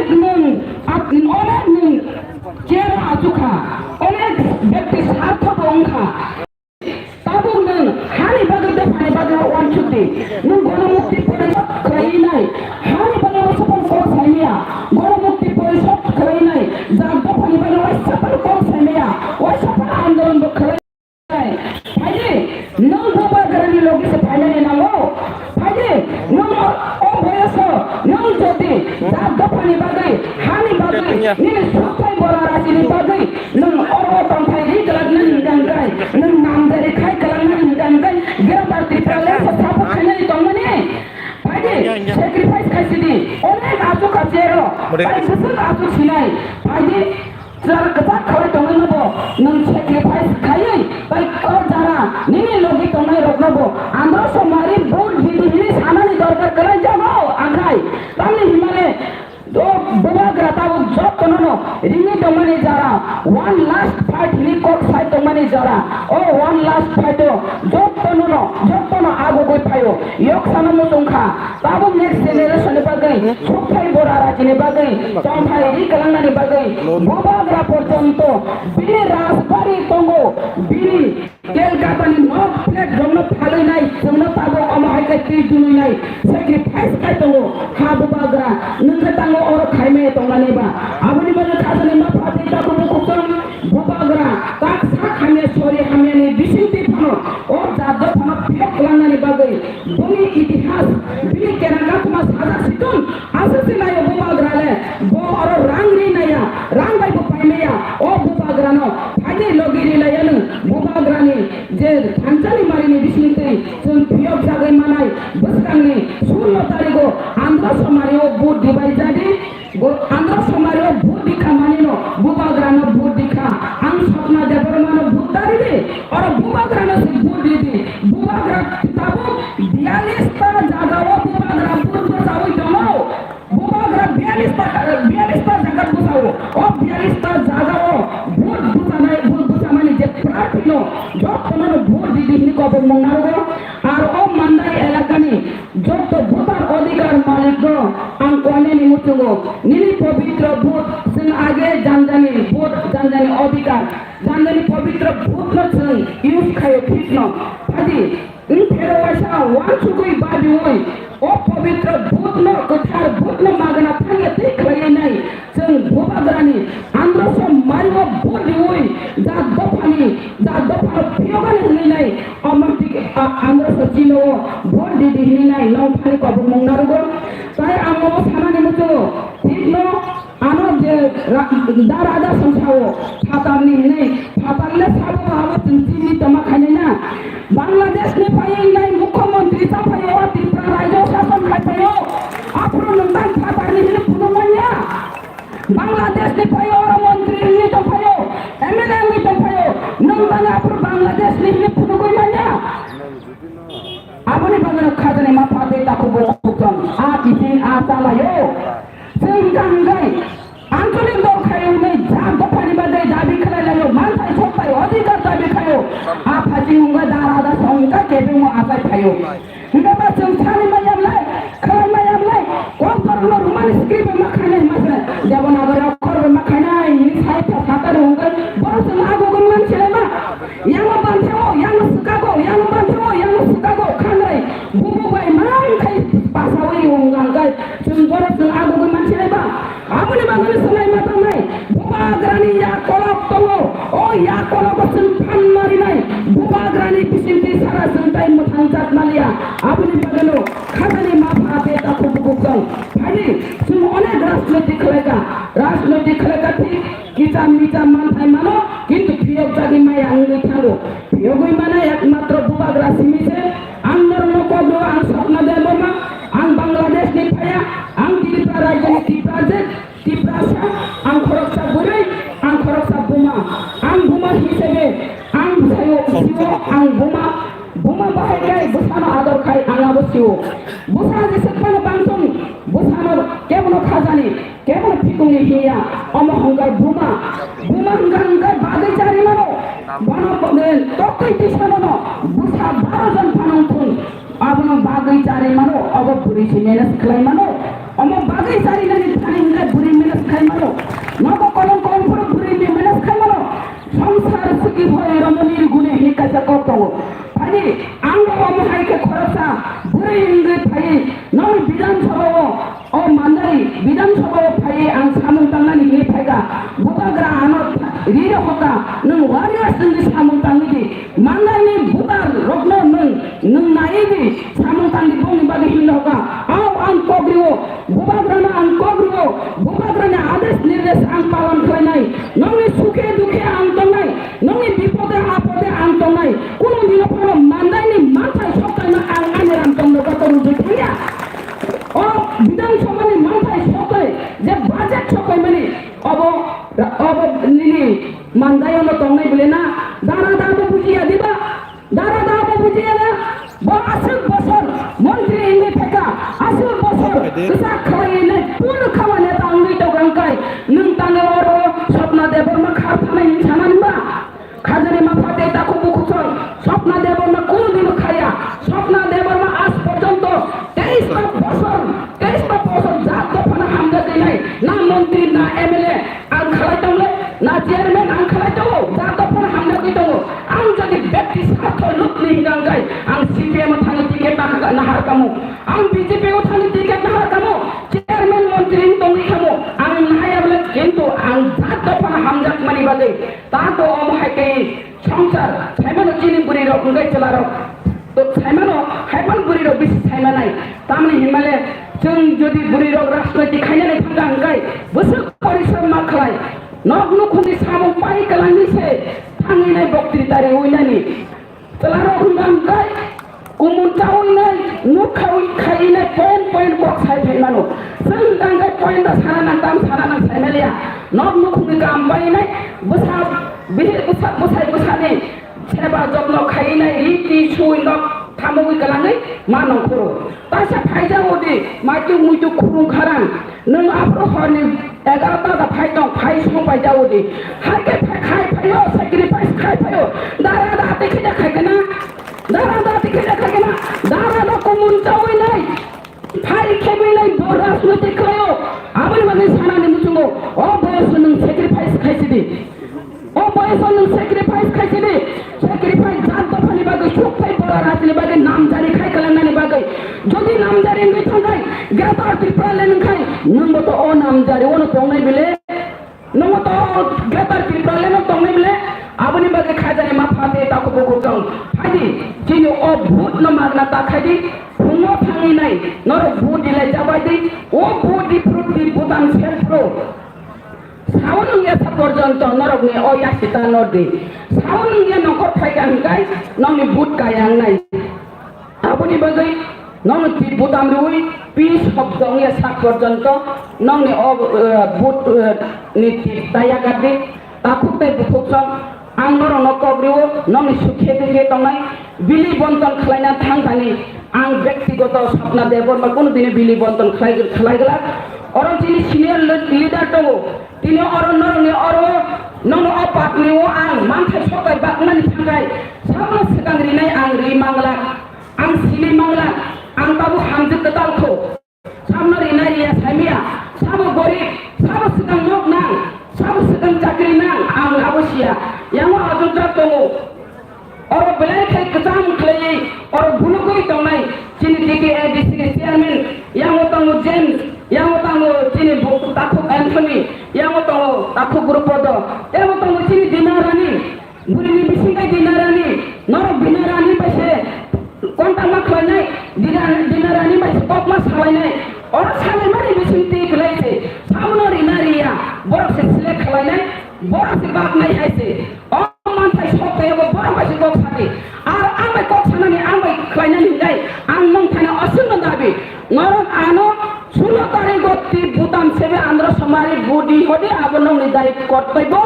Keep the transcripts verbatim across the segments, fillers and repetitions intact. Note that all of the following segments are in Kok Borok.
nwng, ap-, onek nwng chair o achukha, onek bekti sartho bo wngkha. Tabuk nwng hani bagwi dophani bagwi uansuk di. Nwng Ganamukti Porishad khwlaiwi nai, hani bagwi uansukmani kok saimaya. Ganamukti Porishad khwlaiwi nai, jak dophani bagwi uansukmani kok saimaya. Uansukmani andolon bo khwlai. Phaidi, nwng bubagrani logi se phainani nango. Phaidi, nwng o, o boyoso, nwng jodi jak dophani bagwi, hani bagwi, nini sukthai bora rajini bagwi, nwng oro tongthai ri kwlaknani hwnkhe, nwng namjari khai kwlaknani hwnkhe, Greater Tipraland se support khainani tongmani. Phaidi, sacrifice khaisidi, onek achuk kha chair o, bai bwswk achuk sinai. Phaidi, Chwla kwchak khawi tongwi no bo nwng sacrifice khaiwi bai o jara nini logi tongnai rokno bo Andhra Somari vote ridi hwnwi sanani dorkar kwlai jago, akhai tamni hwnmale o bubagra tabuk jottono no ringwi tongmani jara, one last fight hwnwi kok sai tongmani jara, o one last fight o jottono no, jottono agugwi phaio, yok sana muchung kha. Tabuk next generation ni bagwi, sukthai bora rajini bagwi, tongthai ri kwlangnani bagwi, bubagra porjonto bini rajbari tongo, bini Kolkata ni nok flat rokno phalwi nai, chwngno tabuk omo hai khe twi dunwi nai, sacrifice khai tongo, ha bubagra, nwng khe tango oro khaimaya tongnani ba, aboni bagwi khajani ma phatwi takhuk bukhuk tong, bubagra, tak sak hamya sori hamyani bisingtwi phano, o jat dophano phiyok kwlangnani bagwi, Bini itihas, bini kerang kathma sajak situng, aswk se naio bubagra le, bo oro rang ri naiya, rang bai bo pai maya, o bubagra no, phaidi logi ri laiya nwng, bubagra ni je thansa ni mari ni bising twi, chwng phiyok jagwi manai, bwskang ni sullo tarigo, Andhra Somari o vote dibai jadi, Bo Andhra Somari o vote dikha manino, bubagra no vote dikha. Ang Swapna Debbarma no vote dari di. Oro bubagra no se vote di di. Bubagra tabuk biyallis ta jaga o bubagra vote bwchawi tongo. Bubagra biyallis ta, biyallis ta jaga bwchao. O biyallis ta jaga o vote bwchanai, vote bwchamani je prarthi no, jotto no vote di di hini kobor mung narugo. Ar o Mandai elakani Jotto voter odhikar malikno ang koinani muchungo, nini pobitro vote chwng age janjani vote, janjani odhikar, janjani pobitro vote no chwng use khaio thikno. Phadi, wng phero waisa wansugwi babiui, o pobitro vote no, kwthar vote no magna thangya twi khlaiwi nai. Chwng bubagrani Andhra Somari o vote riui, jat dophani, jat dophano phiyokani hwnwi nai, omo thik, a, Andhra Somari o vote ridi hwnwi nai, nong thani kobor mung narugo. Tai ang omo sanani muchungo, thikno ano je ra-, da raja song sao, phatarni hwnwi, phatarle sabo abo chwng chini tongma khainai na. Bangladesh ni phaiwi nai mukhyamantri cha phaio, Tripura rajyo sason khai phaio, aphuru nwng tang phatarni hwnwi phunuk manya. Bangladesh ni phaio, oro montri wngwi tongphaio, M L A wngwi tongphaio, nwng tani aphuru Bangladesh ni hwnwi phunugwi manya? Aboni bagwino khajani ma phatwi takhuk bo khukchang, a kiphil a chalaio. Chwng tangwi ancholik dol khaio hwnwi ja dophani bagwi dabi khlai laio, manthai sokthai odhikar dabi khaio, a phaising wngwi dara da songkha kebengmo achai phaio. Hingke ba chwng sani ma yamlai, khlai ma yamlai, kok borokno Roman script ma khainai ma se, Devanagari okhor ma khainai, hini sai pha sata rwngkhe, borok chwng agugwi mansilai ma. Yang banthago, yang swkago, yang banthago, yang swkago, khanrai, bubu bai man khai pasawi rwngkhe, chwng borok chwng agugwi mansilai ma. Aboni bagwi swlai ma tongnai, bubagrani ya kolok tongo, o ya kologo chwng phan marinai, bubagrani bisingtwi sara chwng tai mwthang jat maliya, aboni bagwino khajani ma pha te takhuk bukhuk tong. Phaidi, chwng onek rajnoitik khlaika, rajnoitik khlaika thik, kicham micham manthai mano, kintu phiyok jagwi maya wngwi thango. Phiyogwi manai ekmatro bubagra simi se, ang norokno kok rwo, ang Swapna Debbarma, ang Bangladesh ni phaiya, ang Tripura rajyoni Tiprajwk, Tiprasa, ang khoroksa bwrwi, ang khoroksa buma, ang buma hisabe, ang bwsaio sio, ang buma, buma bahai khai, bwsano ador khai, ang abo sio. Bwsa jeswk phano bangtong, bwsano kebono khajani, kebono phikungni hiya, omo hwnkha buma, buma hwnkha hwnkha bagwi chari mano, bono, eh, toktwi tisanono, bwsa baro jon phano wngthung. Abono bagwi chari mano, obo bwrwi se manage khlai mano. Omo bagwi chari nani thani hwnkhe bwrwi wngwi phaiwi nokni Bidhan Sabha o, o Mandai Bidhan Sabha o phaiwi ang samung tangnani hinwi phaikha. Bubagra ano ri rokha, nwng warriors wngwi samung tangwi di. Mandai ni voter rokno nwng, nwng naiwi di, samung tangdi bongni bagwi hinwi rokha. Ao ang kok rio, Bubagrano ang kok rio, Bubagrani adesh nirdesh ang palan khlainai. Nokni sukhe dukhe ang tongnai, nokni bipode apode ang tongnai. Kuno dino phano Mandaini manthai soktaino ang ani ram tongno joto rujui thangya. O Bidhan Sabhani manthai soktai je budget soktaimani obo, obo nini Mandaiono tongnai bile na? Dara dabo bujiya diba? Dara dabo bujiya na? Bo aswk bosor montri wngwi phaikha, aswk bosor kwchak khlaiwi nai pur khawa neta wngwi tongkha, wngkhai nwng tangwi oro Swapna Debbarma khar thanai hinwi sana nungba? Khajani mapha tei takhuk bukhuksong Swapna Debbarma kunu dino khaya. Swapna Debbarma aaj porjonto teis ta bosor, teis ta bosor jat dophano hamjak rinai, na montri, na M L A ang khalai tongle, na chairman ang khalai tongo, jat dophano hamjagwi tongo. Ang jodi bekti sartho lukni hinang kai, ang C P M o thani ticket nahar, nahar kamo, ang B J P o thani ticket nahar kamo, chairman montri wng tongwi kamo, ang nahaya bole, kintu ang jat dophano hamjakmani bagwi. Tako omo hai khe songsar saimano chini bwrwi rok wngkhe chwla rok. To saimano haiphano bwrwi rok bisi saimanai. Tamni hinmale chwng jodi bwrwi rok rajnoitik khainani thangkha hwnkhe bwswk porisrom ma khlai. Nok nukhungni samung pai kwlangni se thangwi nai boktri tari winani. Chwla rok hwnkha hwnkhe Kumun chawi nai, nuk khawi khai nai, point, point kok sai phai mano. Chwng tang khe point da sana nang, tam sana nang sai maliya. Nok nukhungni kam bai nai, bwsa, bihik bwsa, bwsai bwsani seba jotno khai nai, ri ti sui nok thamogwi kwlangwi ma nongkhoro. Taisa phaijago di, maitu muitu khurung kharang. Nwng aphuru horni egarota da phai tong, phai song pai jago di. Hai khe phai, khai phaio, sacrifice khai phaio. Dara da ate khe da khai kana. Dara da tikhe da khagena, dara da kumun chawi nai, phari khebwi nai, bo rajnoitik khlaio. Aboni bagwi sanani muchungo, o boyoso nwng sacrifice khaisidi. O boyoso nwng sacrifice khaisidi. Sacrifice jat dophani bagwi, sukthai bora rajni bagwi, namjari khai kalangnani bagwi. Jodi namjari wngwi thangkhai, Greater Tripura le wngkhai, nwngbo to o namjari ono tongnai bile. Nomo to Greater Tripura le no tongnai bile, aboni bagwi khajani ma phate takhuk bukhuk tong. Phaidi, chini o vote no magna ta khaidi, phungo thangwi nai, norok vote dilai jabai di, o vote di phuru di Bhutan sel phuru. Saun wngya sa porjonto norokni o yasita nor di. Saun wngya nongkhor phaikha hwnkhe nongni vote kaya wngnai. Aboni bagwi nokni tip butang rwi peace hobjong ya sak porjonto nokni o, eh, but, eh, ni tip daya gadi takhuk tei bukhuk song ang norokno kok rwo nokni sukhe dukhe tongnai bili bonton khlaina thang thani ang bektigoto Swapna Debbarma kunu dini bili bonton khlai, khlai glak oro chini senior le-, leader tongo tini oro norokni oro nokno o patni o ang manthai sokai baknani thangkai sabno swkang rinai ang ri manglak. Ang sini mangla, ang tabuk hamjwk kwtal kho. Samno rina riya saimia, sabo gorib, sabo swkang nok nang, sabo swkang chakri nang, ang abo siya. Yango ajukjak tongo. Oro belai khai kwcham khlaiwi, oro bulugwi tongnai chini D K A D C ni chairman, yango tongo James, yango tongo chini bu-, takhuk Anthony, yango tongo takhuk Gurupodo, yango tongo chini Dina Rani. Burini bising kai Dina Rani, norok Dina Rani bai se kontak ma khlainai, Dina, Dina Rani bai se kok ma salainai. Oro salaimani bising twi kwlai se, sabono rina riya, borok se select khlainai, borok se baknai hai se. O manthai sok taibo borok bai se kok sadi. Ar ang bai kok sanani, ang bai khlainani hinjai, ang nong thani oswkno dabi. Norok ano sulo tarigo twi Bhutan sebe Andhra Somari budi hodi abo nongni dai kortoibo,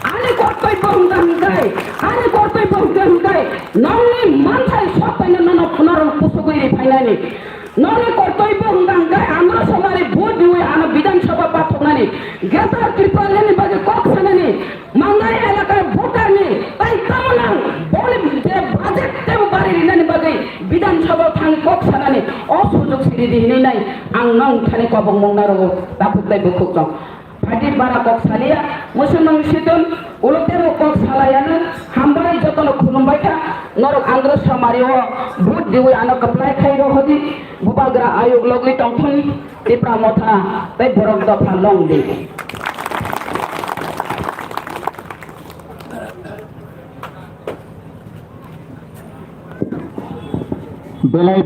ani kortoibo hwnkha hwnkhe, ani kortoibo hwnkha hwnkhe nongni manthai soktaino nono phunarok pusugwi ri phainani. Nongni kortoibo hwnkha hwnkhe Andhra Somari budi wi ano Bidhan Sabha pathoknani, Greater Tripura Land ni bagwi kok sanani, Mandai elaka voter ni tai tamo nang boni je budget tebo bari rinani bagwi Bidhan Sabha thang kok sanani o sujok siri di hinwi nai ang nong thani kobong mung narogo takhuk tai bukhuk tong. Phaidi bara kok salia musu nong siton ulo tebo kok salayano hambai jotono khulumbai kha. Norok Andhra Samari o vote diwi ano kwplai khai rw hodi, bubagra ayuk logwi tongthun, Tipra Motha tei borok dopha long di. Belai